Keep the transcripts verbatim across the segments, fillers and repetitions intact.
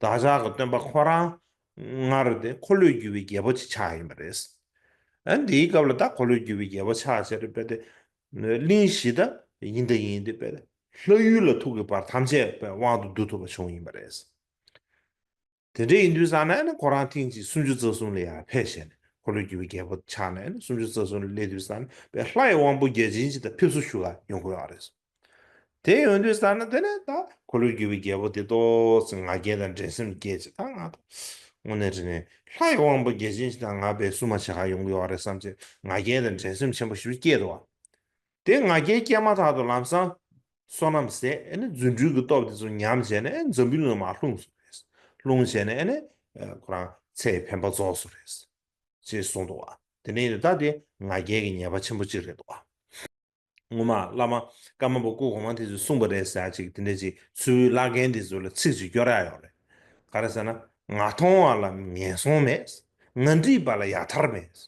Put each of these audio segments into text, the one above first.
བདག་ཅག་གི་སྟོན་པ་ཁོ་རང་སྔར་དེ་འཁོར་ལོས་སྒྱུར་བའི་རྒྱལ་པོ་ཅིག་ཆགས་ཡིན་པ་རེད། ཨ་འདིའི་སྐབས་ལ་ད་འཁོར་ལོས་སྒྱུར་བའི་རྒྱལ་པོ་ཆགས་བྱས་རེད་པས་ཏེ། གླིང་བཞི་དང་ཡིན་དང་ཡིན་ཏེ་པས་ལྷ་ཡུལ་ལ་ཐུག་གི་བར་ཐམས་ཅད་པས་དབང་དུ་བསྡུ་ཐུབ་པ་བྱུང་ཡིན་པ་རེད། དེ་འདྲ་ཡིན་དུས་ཙང་ནས་ཨ་ནི་ཁོ་རང་ཐེངས་གཅིག་སུམ་ཅུ་རྩ་གསུམ་ལ་ཡར་ཕེབས་བྱས་ནས་འཁོར་ལོས་སྒྱུར་བའི་རྒྱལ་པོ་ཆགས་ནས་ཨ་ནི་སུམ་ཅུ་རྩ་གསུམ་ལ་སླེབས་དུས་ཙང་ནས་པས་ལྷ་ཡི་དབང་པོ་བརྒྱ་བྱིན་ཅིག་དང་ཕེབས་བསུ་ཞུ་ག་ཡོང་གི་ཡོད་རེད། དེ་ཡོང་དུས་ཙང་ནས་དེ་ནས་ད་འཁོར་ལོས་སྒྱུར་བའི་རྒྱལ་པོ་དེ་ཏོག་ཙམ་ང་རྒྱལ་དང་འགྲན་སེམས་སྐྱེས་ཅིག་ད་ང་ད་དངོས་གནས་དྲང་གནས་ལྷ་ཡི་དབང་པོ་བརྒྱ་བྱིན་ཅིག་དང་ང་པས་བསུ་མ་བྱེད་ག་ཡོང་གི་ཡོད་རེད་བསམ་བྱས་ང་རྒྱལ་དང་འགྲན་སེམས་ཆེན་པོ་ཞིག་སྐྱེས་འདུག་བ། དེ་ང་རྒྱལ་སྐྱེས་མ་ཐག་ཏུ་ལམ་སང་བསོད་ནམས་ཟད་ཨེ་ནི་རྫུ་འཕྲུལ་གྱི་སྟོབས་དེ་ཚོ་ཉམས་བྱས་ནས་ཨེ་འཛམ་བུའི་གླིང་མར་ལྷུང་སོང་རེད། ལྷུང་བྱས་ནས་ཨེ་ནི་ཁོ་རང་ཚེ་ཕན་པ་རྫོགས་སོང་རེད། ཅེས་གསུངས་འདུག་བ། དེ་ནས་ད་དེ་ང་རྒྱལ་གྱི་ཉེས་པ་ཆེན་པོ་གཅིག་རེད་འདུག་བ། སྔོན་མ་བླ་མ་ཀརྨ་པ་སྐུ་གོང་མ་དེ་ཚོས་གསུངས་པ་རེད་ཟེར་ཅིག་དེ་འདྲ་ཅིག་ཚུར་བླ་རྒན་དེ་ཚོ་ལ་ཚིག་ཅིག་སྐྱོར་ཡ་ཡོད་རེད། ག་རེ་ཟེར་ན་ང་མཐོང་བ་ལ་ངན་སོང་མེད། ང་འདྲིས་པ་ལ་ཡག་མཐར་མེད།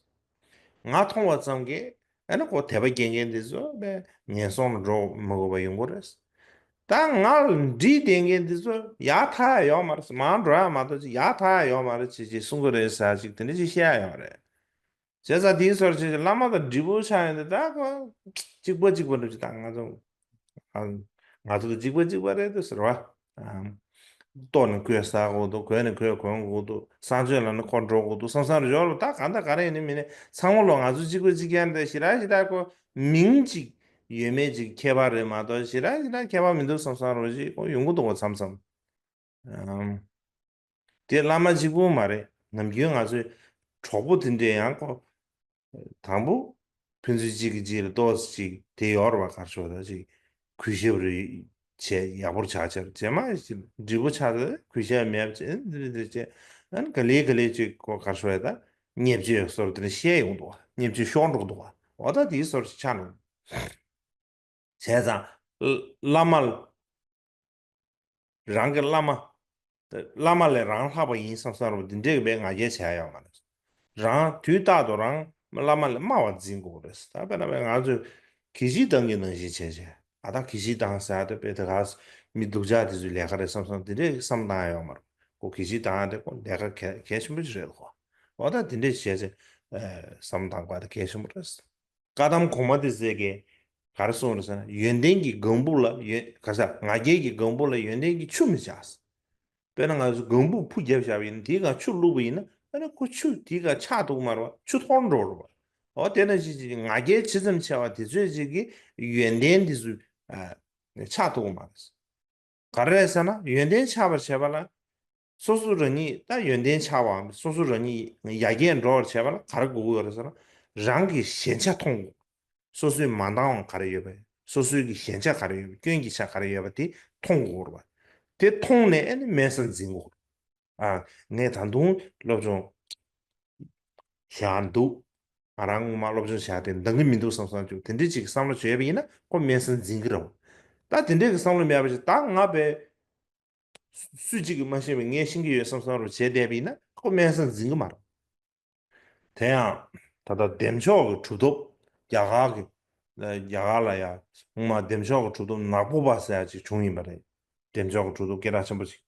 ང་མཐོང་བ་ཙམ་གྱིས་ཨ་ནི་ཁོ་དད་པ་སྐྱེ་མཁན་དེ་ཚོ་ངན་སོང་ལ་འགྲོ་མི་དགོས་པ་ཡོང་གི་རེད། ད་ང་ལ་འདྲིས་བསྡད་མཁན་དེ་ཚོ་ཡག་ཐག་ཡོད་མ་རེད། མར་འགྲོ་ཡ་མ་གཏོགས་ཅིག་ཡག་ཐག་ཡོད་མ་རེད་ཅེས་ཅེས་གསུང་གི་རེད་ཟེར་ཅིག་དེ་འདྲ་ཅིག་བཤད་ཡ་ཡོད་རེད། བྱས་ཙང་དེའི་སོར་ཆེ་བླ་མ་དང་འབྲས་བུ་ཆགས་ཡོང་དུས་ད་ཁོ་གཅིག་པ་གཅིག་པ་འདྲ་ཅིག་ད་ང་ཚོ་ང་ཚོ་དང་གཅིག་པ་གཅིག་པ་རེད་དུ་ཟེར་བ། ལྟོ་ནི་ཁོས་ཟ་དགོས་འདུག་གོས་ནི་ཁོས་གོན་དགོས་འདུག་གསང་སྤྱོད་ལ་ནི་ཁོ་འགྲོ་དགོས་འདུག་བསམ་བསམ་རེ་ཡོད་ལ་ད་གང་ལྟར་ག་རེ་ཡིན་ནི་མིན་ནི་ཚང་མ་ལོ་ང་ཚོ་གཅིག་པ་གཅིག་རྐྱང་རེད། ཞེ་དྲག་ཞེ་དྲག་ཁོ་མིང་གཅིག་ཡོད་མེད་ཅིག་ཁྱད་པར་རེད་མ་གཏོགས་ཞེ་དྲག་ཞེ་དྲག་ཁྱད་པར་མི་འདུག་བསམ་བསམ་རོ་ཞིག་ཁོ་ཡོང་གི་འདུག་གོ་མཚམས་མཚམས། དེ་བླ་མ་གཅིག་པུ་མ་རེད། ནམ་རྒྱུན་ང་ཚོའི་གྲོགས་པོ་དེ་འདྲས་ཡང་ཁོ། དང་པོ། ཕན་ཚུན་གཅིག་གིས་གཅིག་ལ་ཏོག་ཙམ་ཅིག་དེ་ཡོད་རེད་བ། གར་ཤོར་ད་ཅིག་གུས་ཞབས་རེ་བྱས་ཡག་པོར་བྱ་བྱར་རྗེས་མ་འབྲས་བུ་ཆགས་ཏེ་གུས་ཞབས་མེད་པ་བྱས་འདི་རེད་འདི་བྱས་ཨ་ནི་ག་ལེ་ག་ལེ་ཅིག་ཁོ་གར་ཤོར་ཡ་ད་བརྙས་བཅོས་སོར་དེ་ནས་བཤད་ཡོང་འདུག་བ། བརྙས་བཅོས་ཤོར་འགྲོ་གི་འདུག་བ། འོ་ད་དེའི་སོར་ཅིག་ཆགས་འགྲོ། བྱས་ཙང་། བླ་མ་ལ། རང་གི་བླ་མ། བླ་མ་ལས་རང་ལྷག་པ་ཡིན་བསམ་བསམ་རུང་འདི་འདྲས་ཀྱི་བའི་ང་རྒྱལ་བྱས་ཡོད་མ་རེད། རང་དུས་རྟག་ཏུ་རང་བླ་མ་ལས་དམའ་བ་འཛིན་དགོས་རེད། ད་དཔེར་ན་བའི་ང་ཚོས་གི་ཞིག་བཏང་གི་ནང་བཞིན་བྱས་བྱས་ཨ་ད་གི་ཞིག་བཏང་ཟེར་ཨ་ད་དཔེ་དེ་ག་མི་སྡུག་ཅག་དེ་ཚོའི་ལས་ཀ་རེད་བསམ་བསམ་འདི་འདྲས་བསམ་བཏང་ཡོད་མ་རེད། ཁོ་གི་ཞིག་བཏང་ཨ་དེ་ཁོ་ལས་ཀ་གལ་གལ་ཆེན་པོ་ཞིག་རེད་ཁོ། འོ་ད་འདི་འདྲས་བྱས་བྱས་བསམ་བཏང་དགོས་ཨ་ད་གལ་ཆེན་པོ་རེད། བཀའ་གདམས་གོང་མ་དེ་ཟེར་གི། ག་རེ་གསུངས་རེད་ཟེར་ན་ཡོན་ཏན་གྱི་སྒང་སྦུག་ལ་ཡོན་ག་ས་ང་རྒྱལ་གྱི་སྒང་སྦུག་ལ་ཡོན་ཏན་གྱི་ཆུ་མི་བཞག་དཔེར་ན་ང་ཚོ་སྒང་སྦུག་ཕུ་བརྒྱབ་བཞག་པ་ཡིན་ན་དེའི་སྒང་ཆུ་བླུགས་པ་ཡིན་ན་ཨ་ནི་ཁོ་ཆུ་དེའི་སྒང་ཆག་ཐུབ་ཀྱི་མ་རེད་བ། ཆུ་འཐོར་འགྲོ་རེད་བ། འོ་དེ་ནང་བཞིན་ཅིག་ང་རྒྱལ་ཇི་ཙམ་ཆེ་བ་དེ་ཚོད་ཅིག་གི་ཡོན་ཏན་དེ་ཚོ་ཆག་ཐུབ་ཀྱི་མ་རེད། ག་རེ་རེད་ཟེར་ན་ཡོན་ཏན་ཆགས་པར་བྱེད་པ་ལ། སོ་སོ་རང་ཉིད་ད་ཡོན་ཏན་ཆགས་པའམ་སོ་སོ་རང་ཉིད་ཡར་རྒྱས་འགྲོ་བར་བྱེད་པ་ལ་ག་རེ་དགོས་ཀྱི་ཡོད་རེད་ཟེར་ན་རང་གི་ཞན་ཆ་མཐོང་དགོས། སོ་སོའི་མ་འདང་བ་ག་རེ་ཡོད་པ་སོ་སོའི་གི་ཞན་ཆ་ག་རེ་ཡོད་པ་སྐྱོན་གྱི་ཆ་ག་རེ་ཡོད་པ་དེ་མཐོང་དགོས་རེད་པ། དེ་མཐོང་ནས་ཨ་ནི་དམན་ས་འཛིན་དགོས་རེད། ཨ། ངས་ད་དུང་སློབ་སྦྱོང་བྱེད་ཡག་འདུག་ང་རང་སྔོན་མ་སློབ་སྦྱོང་བྱེད་ཡག་དེ་འདང་གི་མི་འདུག་བསམ་བསམ་བྱུང་དེ་འདྲའི་ཅིག་བསམ་བློ་བྱས་པ་ཡིན་ན་ཁོ་དམན་ས་འཛིན་གི་རེད། ད་དེ་འདྲའི་གི་བསམ་བློ་མེད་པ་ཞིག་ད་ང་བས་སུ་གཅིག་གིས་མ་ཤེས་པ་ངས་ཤེས་ཀྱི་ཡོད་བསམ་བསམ་རུ་བྱས་བསྡད་པ་ཡིན་ན་ཁོ་དམན་ས་འཛིན་གི་མ་རེད། དེ་ཡང་ད་ལྟ་བདེ་མཆོག་གི་གྲུབ་ཐོབ་རྒྱ་གར་གི་རྒྱ་གར་ལ་ཡ་སྔོན་མ་བདེ་མཆོག་གི་གྲུབ་ཐོབ་ནག་པོ་པ་ཟེར་ཡག་ཅིག་བྱུང་ཡིན་པ་རེད། བདེ་མཆོག་གི་གྲུབ་ཐོབ་སྐད་གྲགས་ཆེན་པོ་ཅིག་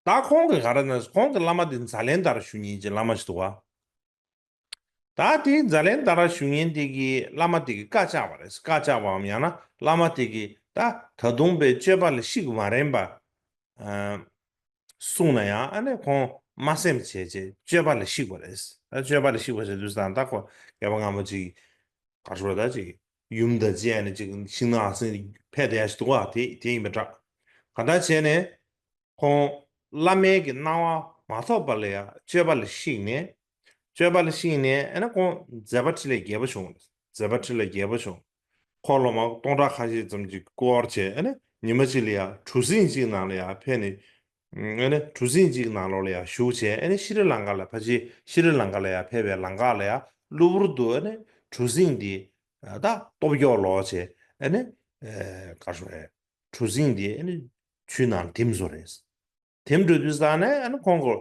ད་ཁོང་གི་ག་རེ་ན་ཁོང་གི་བླ་མ་དེ་ཛ་ལན་དར་ཞུ་མཁན་གྱི་བླ་མ་ཞིག་འདུག་བ། ད་དེ་ཛ་ལན་དར་ཞུ་མཁན་དེ་གི་བླ་མ་དེ་གི་བཀའ་བཅག་པ་རེད། བཀའ་བཅག་པའམ་ཡང་ན་བླ་མ་དེ་གི་ད་ད་དུང་པའི་སྤྱོད་པ་ལ་གཤེགས་མ་རན་པ། གསུངས་ན་ཡང་ཨ་ནི་ཁོང་དམའ་སེམས་བྱས་བྱས་སྤྱོད་པ་ལ་གཤེགས་པ་རེད། ད་སྤྱོད་པ་ལ་གཤེགས་པ་བྱས་དུས་ཙང་ད་ཁོ་སྐྱེས་པ་སྔ་མོ་ཅིག་གར་ཤོར་ད་ཅིག་ཡུམ་དང་བཅས་ནས་ཅིག་ཤིང་ནགས་ཨ་སེང་ཕེབས་བསྡད་ཡ་ཞིག་འདུག་བ། དེ་དེ་ཡིན་པའི་འདྲ། ག་འདྲ་བྱས་ནས་ཁོང་བླ་མའི་གི་གནང་བ་མ་ཐོབ་པ་ལ་ཡ་སྤྱོད་པ་ལ་གཤེགས་ནས་སྤྱོད་པ་ལ་གཤེགས་ནས་ཨ་ནི་ཁོང་མཛད་པ་འཕྲིན་ལས་རྒྱས་པོ་བྱུང་། མཛད་པ་འཕྲིན་ལས་རྒྱས་པོ་བྱུང་། འཁོར་སློབ་མ་སྟོང་ཕྲག་ཁ་ཤས་ཙམ་གྱིས་བསྐོར་བྱས་ཨ་ནི་ཉི་མ་གཅིག་ལ་ཡ་གྲུ་གཟིངས་གཅིག་ནང་ལ་ཡ་ཕེབས་ནས་ཨ་ནི་གྲུ་གཟིངས་གཅིག་ནང་ལོགས་ལ་ཡ་བཞུགས་བྱས་ཨ་ནི་ཤྲི་ལང་ཀ་ལ་ཕལ་ཆེར་ཤྲི་ལང་ཀ་ལ་ཡ་ཕེབས་པའི་ལམ་ཁ་ལ་ཡ་གློ་བུར་དུ་ཨ་ནི་གྲུ་གཟིངས་འདི་ད་སྟོབས་སྐྱོ་ལོག་བྱས་ཨ་ནི་ག་རེ་ཞུ་དགོས་རེད། གྲུ་གཟིངས་འདི་ཨ་ནི་ཆུའི་ནང་ལ་ཐིམ་སོང་རེད། ཐིམ་འགྲོ་དུས་ཙང་ནས་ཨ་ནི་ཁོང་གི་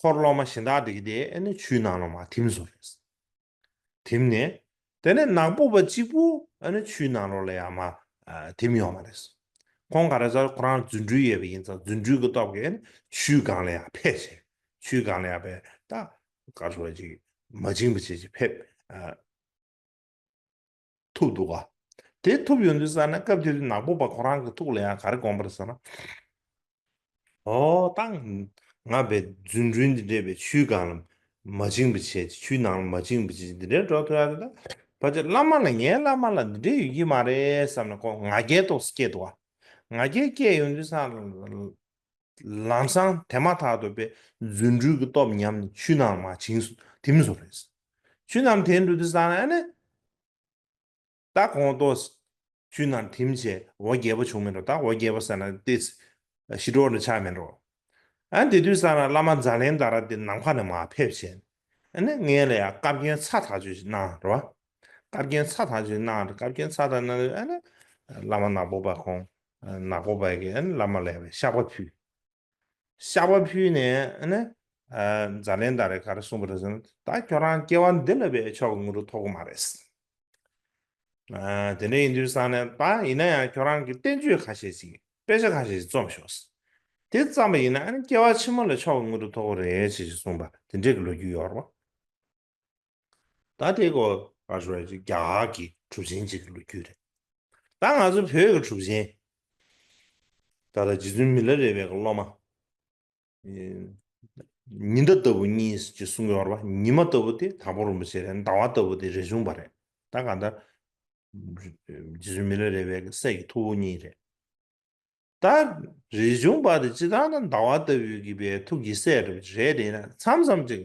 འཁོར་སློབ་མ་གཞན་དག་དེ་གི་དེ་ཨ་ནི་ཆུའི་ནང་ལ་མར་ཐིམ་སོང་རེད། ཐིམ་ནས་ དེ་ནས་ནག་པོ་པ་གཅིག་པུ་ཨ་ནི་ཆུའི་ནང་ལོགས་ལ་ཡང་མར་ཨ་ཐིམ་ཡོང་བ་རེད། ཁོང་ག་རེ་ཟེར། ཁོ་རང་རྫུ་འཕྲུལ་ཡོད་པ་ཡིན་ཙང་རྫུ་འཕྲུལ་གྱི་སྟོབས་ཀྱིས་ཨ་ནི་ཆུའི་སྒང་ལ་ཡང་ཕེབས་བྱས། ཆུའི་སྒང་ལ་ཡང་ཕེབས། ད་ག་རེ་ཟེར་ཅིག་མ་བྱིང་བ་བྱས་ཅིག་ཕེབས། ཨ། ཐུབ་འདུག་ག་དེ་ཐུབ་ཡོང་དུས་ཙ་ན་སྐབས་དེ་དུས་ནག་པོ་པ་ཁོ་རང་གི་ཐུགས་ལ་ཡང་ག་རེ་དགོངས་པ་རེད་ཟེར་ན། ཨོ་ད་ང་བས་རྫུ་འཕྲུལ་འདི་འདྲས་པའི་ཆུའི་སྒང་ལ་མ་བྱིང་བ་བྱས། ཆུའི་ནང་ལ་མ་བྱིང་བ་བྱས། འདི་འདྲས་འགྲོ་ཐུབ་ཡ་རེད། ད་ཕལ་ཆེར་བླ་མ་ལ། ངའི་བླ་མ་ལ་འདི་འདྲས་ཡོད་ཀྱི་མ་རེད་བསམ་ནས་ཁོ་ང་རྒྱལ་ཏོག་ཙམ་སྐྱེས་འདུག་ག་ང་རྒྱལ་སྐྱེས་ཡོང་དུས་ཙ་ན། ལམ་སང་དེ་མ་ཐག་ཏུ་པའི་རྫུ་འཕྲུལ་གྱི་སྟོབས་ཉམས་ནས་ཆུ་ནང་མར་བྱིངས་སོ། ཐིམ་སོང་རེད། ཆུ་ནང་ཐིམ་འགྲོ་དུས་ཙ་ན་ཨ་ནི། ད་གོང་ཏོ། ཆུ་ནང་ཐིམ་བྱས་འོ་བརྒྱལ་པོ་བྱུང་མེད་འགྲོ། ད་འོ་བརྒྱལ་པོ་ཟེར་ན་ཏེ། ཞི་ཁྲོ་ལ་ཆགས་མེད་འགྲོ། ཨ་ནི་དེ་དུས་ཙ་ན་བླ་མ་ཛཱ་ལན་དྷ་ར་དེ་ནམ་མཁའ་ནས་མར་ཕེབས་བྱས། ཨ་ནི་ངས་ལ་ཡང་བཀའ་བཀྱོན་ཚ་ཐག་ཆོད་ཅིག་གནང་རོ། བཀའ་བཀྱོན་ཚ་ཐག་ཆོད་གནང་། བཀའ་བཀྱོན་ཚ་ཐག་གནང་། ཨ་ནི་བླ་མ་ནག་པོ་པ་ཁོང་། ནག་པོ་པ་གིས་ཨ་ནི་བླ་མ་ལ་ཡང་བཤགས་པ་ཕུལ། བཤགས་པ་ཕུལ་ནས་ཨ་ནི། ཛཱ་ལན་དྷ་རས་ག་རེ་གསུངས་པ་རེད་ཟེར་ན། ད་ཁྱོད་རང་སྐྱེ་བ་འདི་ལ་བས་མཆོག་གི་དངོས་གྲུབ་ཐོབ་ཀྱི་མ་རེད། དེ་འདྲ་ཡིན་དུས་ཙ་ན་ད་ཡིན་ན་ཡང་ཁྱོད་རང་གི་བསྟན་བཅོས་ཁ་ཤས་ཤིག་དཔེ་ཆ་ཁ་ཤས་ཤིག་རྩོམ་ཤོག་དེ་བརྩམས་པ་ཡིན་ན་ཨ་ནི་སྐྱེ་བ་ཕྱི་མ་ལ་མཆོག་གི་དངོས་གྲུབ་ཐོབ་ཀྱི་རེད་ཅེས་ཤིག་གསུངས་པ་དེ་འདྲས་ཀྱི་ལོ་རྒྱུས་ཡོད་རེད་བ། ད་དེ་གོ་ག་རེ་ཟེར་རྒྱ་གར་གྱི་གྲུབ་ཆེན་ཅིག་གི་ལོ་རྒྱུས་རེད། ད་ང་ཚོ་བོད་ཀྱི་གྲུབ་ཆེན། ད་ལྟ་རྗེ་བཙུན་མི་ལ་རས་པའི་གི་སློབ་མ། ཉི་ཟླ་ལྟ་བུ་གཉིས་ཅེས་གསུང་གི་ཡོད་རེད་བ། ཉི་མ་ལྟ་བུ་དེ་དྭགས་པོ་རིན་པོ་ཆེ་རེད། ཟླ་བ་ལྟ་བུ་དེ་རས་ཆུང་པ་རེད། ད་གང་ལྟར། རྗེ་བཙུན་མི་ལ་རས་པའི་གི་སྲས་ཀྱི་ཐུ་བོ་གཉིས་རེད། ད་རས་ཆུང་པ་དེ་སྤྱིར་བཏང་ན་ཟླ་བ་ལྟ་བུའི་གི་པའི་ཐུགས་ཀྱི་སྲས་རེད་པ་རེད་དེ་ཡིན་ན་མཚམས་མཚམས་ཅིག་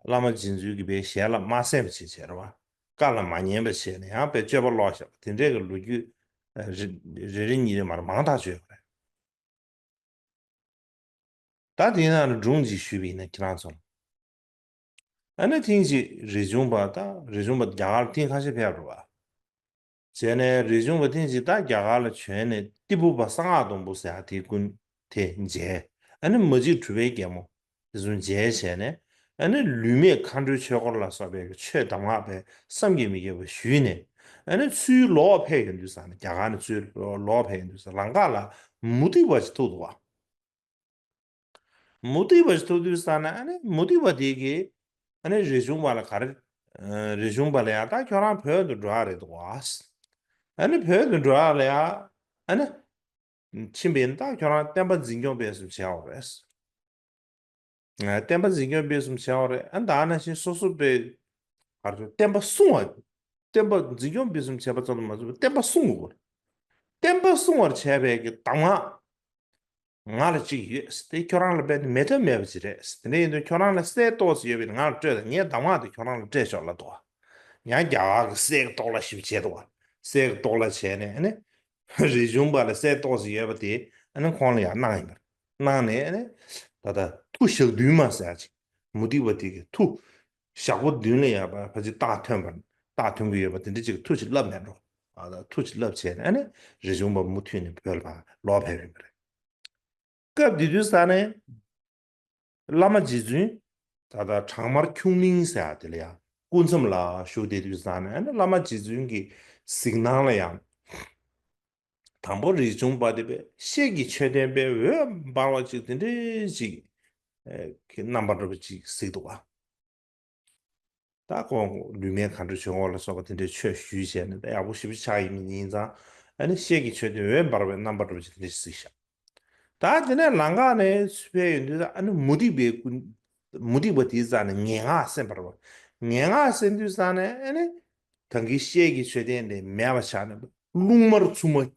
བླ་མ་རྗེ་བཙུན་གྱི་པའི་ཞལ་ལ་མ་གསན་པ་ཅིག་བྱས་རེད་བ། བཀའ་ལ་མ་ཉན་པ་བྱས་ནས་ཡང་པའི་སྤྱོད་པ་ལོག་བཞག་པ་དེ་འདྲའི་གི་ལོ་རྒྱུས་རེ་རེ་གཉིས་རེ་མར་མང་ཐག་ཆོད་ཡོད་པ་རེད། ད་དེའི་ནང་ལ་སྒྲུང་ཅིག་ཞུས་པ་ཡིན་ན་ཁྱེད་རང་ཚོ་ལ། ཨ་ནི་ཐེངས་ཤིག་རས་ཆུང་པ། ད་རས་ཆུང་པ་རྒྱ་གར་ལ་ཐེངས་ཁ་ཤས་ཕེབས་རེད་བ། བྱས་ནས་རས་ཆུང་པ་ཐེངས་ཤིག་ད་རྒྱ་གར་ལ་བྱོན་ནས་ཏི་ཕུ་པ་གསང་སྔགས་སྡོང་པོ་ཟེར་ཡ་དེའི་སྐུ་དེ་མཇལ། ཨ་ནི་མ་གཅིག་གྲུབ་པའི་རྒྱལ་མོ་དེ་ཚོ་མཇལ་བྱས་ནས། ཨ་ནི་ལུས་མེད་མཁའ་འགྲོའི་ཆོས་སྐོར་ལ་སོགས་པའི་ཆོས་གདམས་ངག་པའི་བསམ་གྱིས་མི་ཁྱབ་པ་ཞུས་ནས། ཨ་ནི་ཚུར་ལོག་ཕེབས་ཡོང་དུས་ཙ་ན། རྒྱ་གར་ནས་ཚུར་ལོག་ཕེབས་ཡོང་དུས་ཙ་ན་ལམ་ཁ་ལ་མུ་སྟེགས་པ་ཞིག་ཐུག་འདུག་བ། མུ་སྟེགས་པ་ཞིག་ཐུག་དུས་ཙ་ན་ཨ་ནི་མུ་སྟེགས་པ་དེ་གིས་ཨ་ནི་རས་ཆུང་པ་ལ་ག་རེ། ཨ། རས་ཆུང་པ་ལ་ཡང་ད་ཁྱོད་རང་བོད་དུ་འགྲོ་ཡ་རེད་འདུག་བ། ཨ་ནི་བོད་དུ་འགྲོ་ཡ་ལ་ཡང་ཨ་ནི། ཕྱིན་པ་ཡིན་ན་ད་ཁྱོད་རང་བསྟན་པ་འཛིན་སྐྱོང་སྤེལ་གསུམ་བྱེད་ཡ་རེད། ཨ། བསྟན་པ་འཛིན་སྐྱོང་སྤེལ་གསུམ་བྱེད་ཡ་རེད། ཨ། ད་ནང་བཞིན་སོ་སོ་པའི་ག་རེ་ཟེར། བསྟན་པ་སྲུང་བ། བསྟན་པ་འཛིན་སྐྱོང་སྤེལ་གསུམ་བྱེད་པ་ཙམ་དུ་མ་ཟད་པར་བསྟན་པ་སྲུང་དགོས། བསྟན་པ་སྲུང་བར་བྱས་པའི་གི་གདམས་ངག་ང་ལ་གཅིག་ཡོད། དེ་ཁྱོད་རང་ལ་རྦད་དེ་མེད་ཐབས་མེད་པ་ཅིག་རེད། དེ་འདྲ་ཡིན་དུས་ཁྱོད་རང་ལ་སྲས་ཏོག་ཙམ་ཡོད་པ་ཡིན་ན་ང་ལ་སྤྲོད་དང་། ངའི་གདམས་ངག་དེ་ཁྱོད་རང་ལ་སྤྲད་ཆོག་ལབ་འདུག་བ། ཡང་རྒྱ་གར་གྱི་སྲས་ཀྱི་གཏོར་བརླག་ཞེ་པོ་བྱས་འདུག་བ། སྲས་ཀྱི་གཏོར་བརླག་བྱས་ནས་ཨ་ནི། རས་ཆུང་པ་ལ་སྲས་ཏོག་ཙམ་ཡོད་པ་དེ་ཨ་ནི་ཁོང་ལ་ཡང་གནང་ཡིན་པ་རེད། གནང་ནས་ཨ་ནི། ད་ལྟ་མཐུ་ཞག་བདུན་མ་ཟེར་ཡ་ཅིག་མུ་སྟེགས་པ་དེ་གི་མཐུ་ཞག་པོ་བདུན་ལ་ཡང་ཕལ་ཆེར་རྟགས་ཐོན་པ། རྟགས་ཐོན་གྱི་ཡོད་པ་དེ་འདྲ་ཅིག་མཐུ་ཅིག་བསླབས་ནས་འགྲོ། ཨ། ད་མཐུ་ཅིག་བསླབས་བྱས་ནས་ཨ་ནི་རས་ཆུང་པ་མུ་མཐུད་ནས་བོད་ལ་ཕར་ལོག་ཕེབས་ཡོད་པ་རེད། སྐབས་དེ་དུས་ཙ་ནས་བླ་མ་རྗེ་བཙུན་ད་ལྟ་བྲག་དམར་ཁྱུང་གླིང་ཟེར་ཡ་དེ་ལ་ཡང་སྐུ་མཚམས་ལ་བཞུགས་བསྡད་དུས་ཙ་ནས་ཨ་ནི་བླ་མ་རྗེ་བཙུན་གྱི་གཟིགས་སྣང་ལ་ཡང་། དང་པོ་རས་ཆུང་པ་དེ་པས་ཤེལ་གྱི་མཆོད་རྟེན་པས་འོད་འབར་བ་ཅིག་དེ་འདྲའི་ཅིག་ཨེ། གི་རྣམ་པ་འདྲ་པོ་ཅིག་གཟིགས་འདུག་བ། ད་ཁོང་ལུས་མེད་མཁའ་འགྲོའི་ཆོས་འཁོར་ལ་སོགས་པ་དེ་འདྲའི་ཆོས་ཞུས་བྱས་ནས་ད་ཡག་པོ་ཞེ་པོ་ཆགས་ཡིན་མིན་ཡིན་ཙང་། ཨ་ནི་ཤེལ་གྱི་མཆོད་རྟེན་འོད་འབར་བའི་རྣམ་པ་འདྲ་པོ་ཅིག་དེ་འདྲ་ཞིག་གཟིགས་ཤག་ད་དེ་ནས་ལམ་ཁ་ནས་ཚུར་ཕེབས་ཡོང་དུས་ཨ་ནི་མུ་སྟེགས་པའི་སྐུ། མུ་སྟེགས་པ་དེའི་རྩ་ནས་ངན་སྔགས་གསན་པ་རེད་བ། ངན་སྔགས་གསན་དུས་རྩ་ནས་ཨ་ནི། ད་གིན་ཤེལ་གྱི་མཆོད་རྟེན་དེ་མེད་པ་ཆགས་ནས་རླུང་དམར་འཚུབ་མ།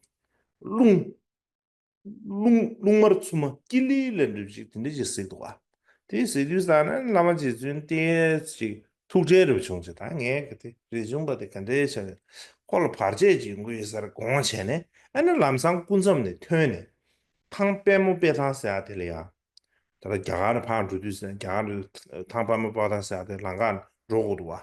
རླུང་། རླུང་། རླུང་དམར་འཚུབ་མ་ཀི་ལི་ལ་འགྲིབ་ཅིག་དེ་འདྲ་ཅིག་གཟིགས་འདུག་བ། དེ་གཟིགས་དུས་ཙ་ན་བླ་མ་རྗེ་བཙུན་ཏོག་ཙམ་ཅིག་ཐུགས་ཁྲལ་རེ་བྱུང་ཅིག་ད་ངས་ག་དེ་རས་ཆུང་པ་དེ་ག་འདྲའི་ཆ་ནས་ཁོ་ལ་བར་ཆད་ཅིག་ཡོང་གི་ཡོད་ས་རེད་དགོངས་བྱས་ནས། ཨ་ནི་ལམ་སང་སྐུ་མཚམས་ནས་ཐོན་ནས། ཐང་པདྨོ་དཔེ་ཐང་ཟེར་ཡ་དེ་ལ་ཡང་། ད་ལྟ་རྒྱ་གར་ནས་ཕར་འགྲོ་དུས་ཟེར། རྒྱ་གར་ནས་ཐང་པདྨོ་དཔེ་ཐང་ཟེར་ཡ་དེ་ལམ་ཁ་ནས་འགྲོ་དགོས་འདུག་བ།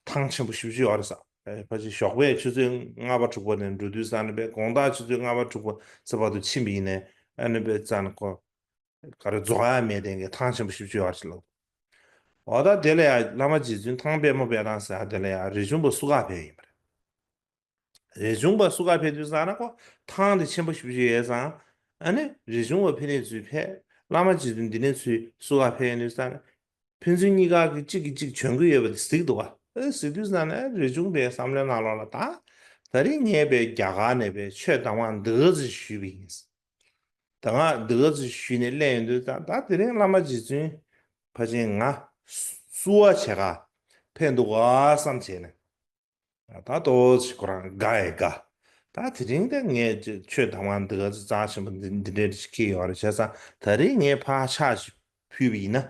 ཐང་ཆེན་པོ་ཞེ་པོ་ཅིག་ཡོད་རེད་ཟེར། ཨེ། ཕལ་ཆེར་ཞོགས་པའི་ཆུ་ཚོད་ལྔ་པ་དྲུག་པ་ནས་འགྲོ་དུས་ཙ་ན་པས་དགོང་དག་ཆུ་ཚོད་ལྔ་པ་དྲུག་པ་ཙམ་བར་དུ་ཕྱིན་པ་ཡིན་ནའི་ཨ་ནི་པས་ཙ་ན་ཁོ་ག་རེ་རྫོགས་ཡ་མེད་དེ་གི་ཐང་ཆེན་པོ་ཞེ་པོ་ཅིག་ཡོད་རེད་ཟེར་ལབ། འོ་ད་དེ་ལ་ཡང་བླ་མ་རྗེ་བཙུན་ཐང་པད་མོ་དཔལ་ཐང་ཟེར་ཡ་དེ་ལ་ཡང་རས་ཆུང་པ་བསུ་ག་ཕེབས་ཡིན་པ་རེད། རས་ཆུང་པ་བསུ་ག་ཕེབས་དུས་ཙང་ན་ཁོ་ཐང་དེ་ཆེན་པོ་ཞེ་པོ་ཅིག་ཡོད་ཙང་། ཨ་ནི་རས་ཆུང་པ་ཕེབས་ནས་ཚུར་ཕེབས། བླ་མ་རྗེ་བཙུན་འདི་ནས་ཚུར་བསུ་ག་ཕེབས་ཡོང་དུས་ཙང་ན། ཕན་ཚུན་གཉིས་ཀ་གི་གཅིག་གིས་གཅིག་བྱོན་གི་ཡོད་པ་དེ་གཟིགས་འདུག་ག་ཨ་གཟིགས་དུས་ཙང་ན་རས་ཆུང་པའི་བསམ་བློའི་ནང་ལོགས་ལ། ད་ད་རིང་ངས་པའི་རྒྱ་གར་ནས་པའི་ཆོས་གདམས་ངག་འདི་ག་ཙམ་ཞུས་པ་ཡིན། ད་ང་འདི་ག་ཙམ་ཞུས་ནས་སླེབས་ཡོང་དུས་ཙང་། ད་དེ་རིང་བླ་མ་རྗེ་བཙུན་ཕལ་ཆེར་ང་བསུ་བ་བྱེད་ག་ཕེབས་འདུག་ག་བསམ་བྱས་ནས། ད་ཏོག་ཙམ་ཁོ་རང་དགའ་ཡང་དགའ། ད་དེ་རིང་དེ་ངས་ཆོས་གདམས་ངག་འདི་ག་ཚོད་རྩ་ཆེན་པོ་འདི་འདི་འདྲ་ཞིག་ཁེལ་ཡོང་རེད་བྱས་ཙང་། ད་རིང་ངས་ཕར་ཕྱག་ཞིག་ཕུལ་བ་ཡིན་ན།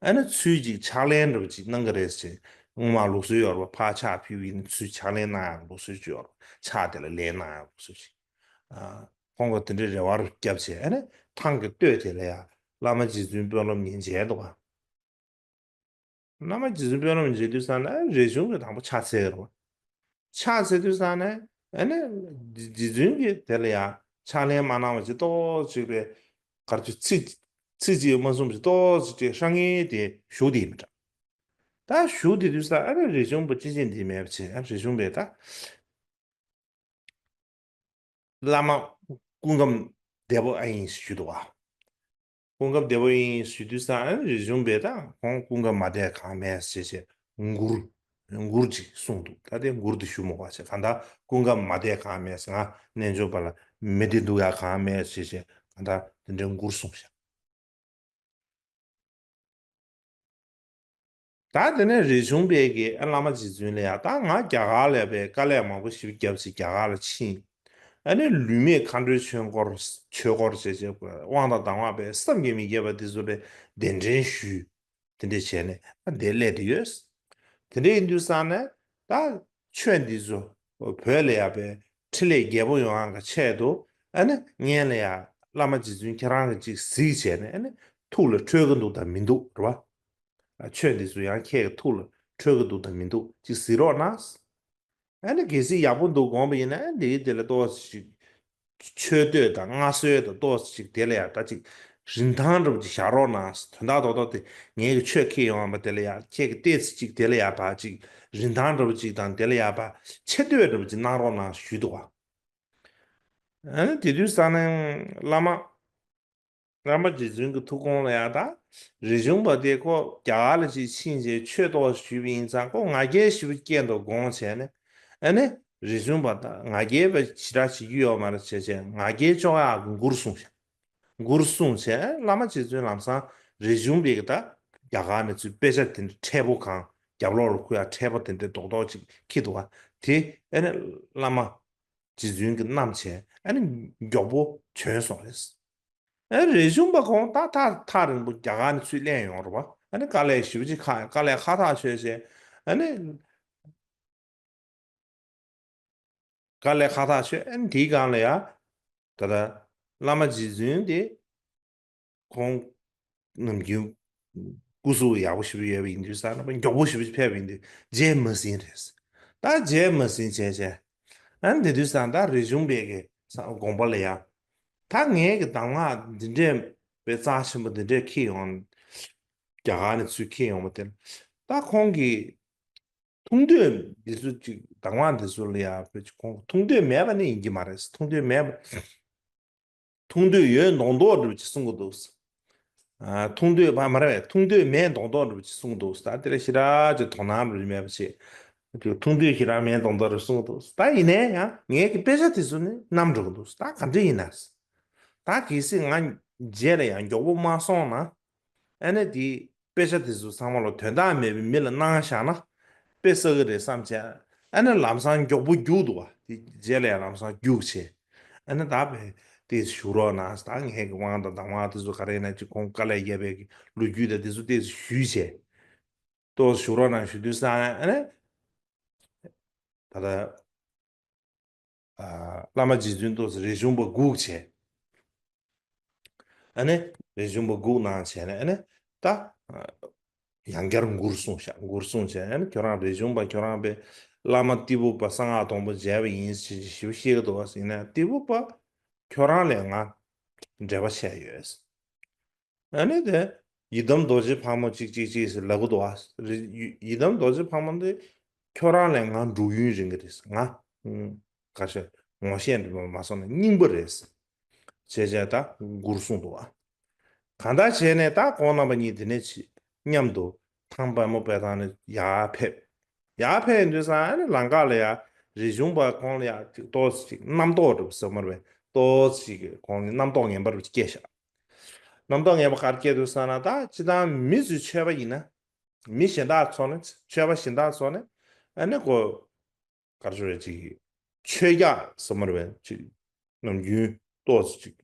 ཨ་ནི་ཚུར་ཅིག་ཕྱག་ལེན་འདྲ་པོ་ཅིག་གནང་གི་རེད་ཟེར། སྔོན་མ་ལུགས་སྲོལ་ཡོད་རེད་པ། ཕར་ཕྱག་ཕུལ་བ་ཡིན་ན་ཚུར་ཕྱག་ལེན་གནང་ཡག་ལུགས་སྲོལ་ཅིག་ཡོད་རེད། ཕྱག་དེ་ལ་ལན་གནང་ཡག་ལུགས་སྲོལ་ཅིག་ཨ། ཁོང་གིས་དེ་འདྲའི་རེ་བ་རུ་བརྒྱབ་བྱས། ཨ་ནི་ཐང་གི་སྟོད་དེ་ལ་ཡ་བླ་མ་རྗེ་བཙུན་དཔོན་སློབ་གཉིས་མཇལ་འདུག་ག་བླ་མ་རྗེ་བཙུན་དཔོན་སློབ་མཇལ་དུས་ཙང་ན་རས་ཆུང་གིས་དང་པོ་ཕྱག་འཚལ་གི་རེད་པ། ཕྱག་འཚལ་དུས་ཙང་ན་ཨ་ནི་རྗེ་བཙུན་གྱིས་དེ་ལ་ཡ་ཕྱག་ལན་མ་གནང་བ་ཅིག་ཏོག་ཙམ་པའི་གར་ཚིག་ཚིག་ཚིག་གཅིག་མ་གསུངས་པ་ཅིག་ཏོག་ཙམ་ཅིག་ཧྲང་ངེ་དེ་བཞུགས་དེ་མི་འདྲ། ད་བཞུགས་དེ་དུས་ཙང་ཨ་ནི་རས་ཆུང་པ་ཅི་བྱེད་འདི་མེད་པ་བྱས། ཨ་རས་ཆུང་པས་ད། བླ་མ་སྐུ་ཁམས་བདེ་པོ་ཨེ་ཡིན་ཞུས་འདུག་ག་སྐུ་ཁམས་བདེ་པོ་ཨེ་ཡིན་ཞུས་དུས་ཙང་། ཨ་ནི་རས་ཆུང་པས་ད་ཁོང་སྐུ་ཁམས་མ་བདེ་གང་མེད་ཟེར་བྱས་མགུར་མགུར་ཅིག་གསུངས་འདུག་ད་དེ་མགུར་དེ་ཞུ་མི་དགོས་པ་བྱས། གང་ལྟར་སྐུ་ཁམས་མ་བདེ་གང་མེད་ཟེར། ང་རྣལ་འབྱོར་པ་ལ་མི་བདེ་སྡུག་ཡང་གང་མེད་ཟེར་བྱས། གང་ལྟར་དེ་འདྲའི་མགུར་གསུངས་ཤག་ད་དེ་ནས་རས་ཆུང་པས་ཀྱིས་ཨ་བླ་མ་རྗེ་བཙུན་ལ་ཡ། ད་ང་རྒྱ་གར་ལ་ཡ་པའི་དཀའ་ལས་མང་པོ་ཞིག་བརྒྱབ་བྱས་རྒྱ་གར་ལ་ཕྱིན། ཨ་ནི་ལུས་མེད་མཁའ་འགྲོའི་ཆོས་སྐོར་ཆོས་སྐོར་བྱས་བྱས། དབང་དང་གདམས་ངག་པའི་བསམ་གྱིས་མི་ཁྱབ་པ་དེ་ཚོ་ལ་གདན་འདྲེན་ཞུས། དེ་འདྲས་བྱས་ནས་ཨ་དེ་སླེབས་བསྡད་ཡོད། དེ་འདྲ་ཡིན་དུས་ཙང་ནས་ད་ཆོས་འདི་ཚོ་བོད་ལ་ཡ་པའི་འཕྲིན་ལས་རྒྱས་པོ་ཡོང་ཡག་གི་ཆེད་དུ། ཨ་ནི་སྔོན་ལ་ཡ་བླ་མ་རྗེ་བཙུན་ཁྱེད་རང་གིས་ཅིག་གཟིགས་བྱས་ནས། ཨ་ནི་ཐུགས་ལ་འཕྲོད་ཀྱི་འདུག་དང་མི་འདུག་རེད་པ། ཨ་ཆོས་འདི་ཚོ་ཡང་ཁྱེད་ཀྱི་ཐུགས་ལ་འཕྲོད་ཀྱི་འདུག་དང་མི་འདུག་ཅིག་གཟིགས་རོགས་གནང་། ཨ་ནི་གལ་སྲིད་ཡག་པོ་འདུག་དགོངས་པ་ཡིན་ན། ཨ་འདིའི་དེ་ལ་ཏོག་ཙམ་ཅིག་མཆོད་བསྟོད་དང་མངའ་གསོལ་དང་ཏོག་ཙམ་ཅིག་དེ་ལ་ཡ་ད་ཅིག་རིན་ཐང་འདྲ་པོ་ཅིག་བཞག་རོགས་གནང་། དོན་དག་རྡོག་རྡོག་དེ་ངའི་གི་ཆོས་ཁྱེར་ཡོང་བ་དེ་ལ་ཡ། ཁྱེད་ཀྱི་ཏོག་ཙམ་ཅིག་དེ་ལ་ཡ་ཕར་ཅིག་རིན་ཐང་འདྲ་པོ་ཅིག་དང་དེ་ལ་ཡ་ཕར་ཆེ་བསྟོད་འདྲ་པོ་ཅིག་གནང་རོགས་གནང་ཞུས་འདུག་ག་ཨ་ནི་དེ་དུས་ཙང་ནས་བླ་མ། བླ་མ་རྗེ་བཙུན་གྱི་ཐུགས་དགོངས་ལ་ཡང་ད། རས་ཆུང་པ་དེ་ཁོ་རྒྱ་གར་ལ་ཅིག་ཕྱིན་བྱས་ཆོས་ཏོག་ཞུས་པ་ཡིན་ཙང་། ཁོ་ང་རྒྱལ་ཞེ་པོ་སྐྱེས་འདུག་དགོངས་བྱས་ནས། ཨ་ནི་རས་ཆུང་པ་ད་ང་རྒྱལ་བ་ཞེ་དྲག་བྱེད་རྒྱུ་ཡོད་མ་རེད་བྱས་བྱས། ང་རྒྱལ་གཅོག་ཡག་གི་མགུར་གསུངས་ཤག་མགུར་གསུངས་བྱས། བླ་མ་རྗེ་བཙུན་ལམ་སང་རས་ཆུང་པས་ད་རྒྱ་གར་ནས་ཚུར་དཔེ་ཆ་དེ་འདྲ་ཕྲན་བུ་གང་རྒྱབ་ལོགས་ལ་ཁུར་ཡག་ཕྲན་བུ་དེ་འདྲ་རྡོག་རྡོག་ཅིག་འཁྱེར་འདུག་ག་དེ་ཨ་ནི་བླ་མ་རྗེ་བཙུན་གྱིས་བསྣམས་བྱས། ཨ་ནི་མགྱོགས་པོ་བྱོན་སོང་རེད། ཨ་རས་ཆུང་པ་ཁོང་ད་ཐག་ཐག་རིང་པོ་རྒྱ་གར་ནས་ཚུར་སླེབས་ཡོང་རེད་པ། ཨ་ནི་དཀའ་ལས་ཞེ་པོ་ཅིག་ཁག་དཀའ་ལས་ཁག་ཐག་ཆོད་བྱས། ཨ་ནི་དཀའ་ལས་ཁག་ཐག་ཆོད། ཨ་ནི་དེའི་སྒང་ལ་ཡ་ད་ལྟ་བླ་མ་རྗེ་བཙུན་དེ་ཁོང་ནམ་རྒྱུན་སྐུ་གཟུགས་ཡག་པོ་ཞེ་པོ་ཡོད་པ་ཡིན་དུས་ཙང་ན། མགྱོགས་པོ་ཞེ་པོ་ཅིག་ཕེབས་པ་ཡིན་དུས་རྗེས་མ་ཟིན་རེད། ད་རྗེས་མ་ཟིན་བྱས་བྱས། ཨ་ནི་དེ་དུས་ཙང་ད་རས་ཆུང་པའི་གི་དགོངས་པ་ལ་ཡ། ད་ངའི་གི་གདམས་ངག་འདི་འདྲས་པའི་རྩ་ཆེན་པོ་འདི་འདྲས་འཁྱེར་ཡོང་། རྒྱ་གར་ནས་ཚུར་འཁྱེར་ཡོང་བ་དེ་ལ། ད་ཁོང་གིས་ཐུང་དུས་འདི་ཚོ་ཅིག་གདམས་ངག་འདི་ཚོ་ལ་ཡ་ཁོང་ཐུང་དུས་མེད་པ་ནི་ཡིན་གྱི་མ་རེད། ཐུང་དུས་མེད་པ། ཐུང་དུས་ཡོད་མདོག་མདོག་འདྲ་པོ་ཅིག་གསུང་གི་འདུག་ཨ། ཐུང་དུས་བ་མ་རེད་པས། ཐུང་དུས་མེད་མདོག་མདོག་འདྲ་པོ་ཅིག་གསུང་གི་འདུག་ད་དེ་ལ་ཞེ་དྲག་ཅིག་དོ་སྣང་འདྲ་པོ་ཅིག་མེད་པ་བྱས། ཐུང་དུས་ཞེ་དྲག་མེད་མདོག་མདོག་འདྲ་གསུང་གི་འདུག་ད་ཡིན་ནའི་ཡང་ངའི་གི་དཔེ་ཆ་དེ་ཚོ་ནི་བསྣམས་འགྲོ་གི་འདུག་ད་ག་འདྲ་ཡིན་ན། ད་གལ་སྲིད་ང་རྗེས་ལ་ཡང་མགྱོགས་པོ་མ་སོང་ན། ཨ་ནི་དེ་དཔེ་ཆ་དེ་ཚོ་ཚང་མ་ལ་དོན་དག་མེད་པའི་མི་ལ་གནང་བཞག་ན་དཔེ་བསགས་ཀྱི་རེད་བསམ་བྱས། ཨ་ནི་ལམ་སང་མགྱོགས་པོ་རྒྱུགས་འདུག་པ། དེ་རྗེས་ལ་ཡང་ལམ་སང་རྒྱུགས་བྱས། ཨ་ནི་ད་བས་ཏོག་ཙམ་བཞུགས་རོགས་གནང་། ད་ངས་ཀྱི་དབང་དང་གདམས་ངག་དེ་ཚོ་ག་རེ་ཡིན་ན་ཅིག་ཁོང་དཀའ་ལས་བརྒྱབ་པའི་གི་ལོ་རྒྱུས་དང་དེ་ཚོ་ཏོག་ཙམ་ཞུས་བྱས། ཏོག་ཙམ་བཞུགས་རོགས་གནང་ཞུ་དུས་ཙང་ཨ་ནི། ད་ལྟ། ཨ། བླ་མ་རྗེ་བཙུན་ཏོག་ཙམ་རས་ཆུང་པ་སྒུག་བྱས། ཨ་ནི་རས་ཆུང་པ་སྒུག་གནང་བྱས་ནས། ཨ་ནི་ད་ཡང་བསྐྱར་མགུར་གསུངས་ཤག་མགུར་གསུངས་བྱས། ཨ་ནི་ཁྱོད་རང་རས་ཆུང་པ་ཁྱོད་རང་པའི་བླ་མ་ཏི་ཕུ་པ་གསང་སྔགས་སྡོང་པོ་མཇལ་བ་ཡིན་ཞེས་ཞིབ་བཤད་ཀྱི་འདུག་པ་ཟེར་ན། ཏི་ཕུ་པ་ཁྱོད་རང་ལས་ང་འབྲེལ་བ་ཆད་ཡོད། ཨ་ནི་དེ་ ཡི་དམ་རྡོ་རྗེ་ཕག་མོ་གཅིག་གཅིག་གཅིག་ཟེར་ལབ་གི་འདུག་ཨ། རི་ཡི་དམ་རྡོ་རྗེ་ཕག་མོ་འདི་ཁྱོད་རང་ལས་ང་འབྲུག་ཡུལ་རིང་གི་རེད། ང་ཁ་ཤས་ངོ་ཤེས་འདྲ་མ་སོང་ན་རྙིང་པ་རེད། བྱས་བྱས་ད་མགུར་གསུངས་འདུག་ཨ། གང་ལྟར་བྱས་ནས་ད་ཁོང་རྣམ་པ་གཉིས་དེ་ནས་ཕྱི་མཉམ་དུ་ཐང་པད་མོ་དཔེ་ཐང་ནས་ཡར་ཕེབས། ཡར་ཕེབས་དུས་ཙང་ཨ་ནི་ལམ་ཁ་ལ་ཡ་རི་གཞུང་པ་ཁོང་ལ་ཡ་ཅིག་ཏོག་ཙམ་ཅིག་རྣམ་རྟོག་འགྲོ་ཟེར་མ་རེད་པས། ཏོག་ཙམ་ཅིག་ཁོང་ལ་རྣམ་རྟོག་ངན་པ་རུ་སྐྱེས་ཤག་རྣམ་རྟོག་ངན་པ་ག་རེ་སྐྱེས་འདུག་ཟེར་ན། ད་སྤྱིར་བཏང་མི་ཚོའི་ཆོས་པ་ཡིན་ན། མི་གཞན་དག་ཚོ་ནི་ཆོས་པ་གཞན་དག་ཚོ་ནི་ཨ་ནི་ཁོ་ག་རེ་ཞུ་རེད། ཅིག་ཆོས་རྒྱག་ཟེར་མ་རེད་པས། ཅིག་ནམ་རྒྱུན་ཏོག་ཙམ་ཅིག་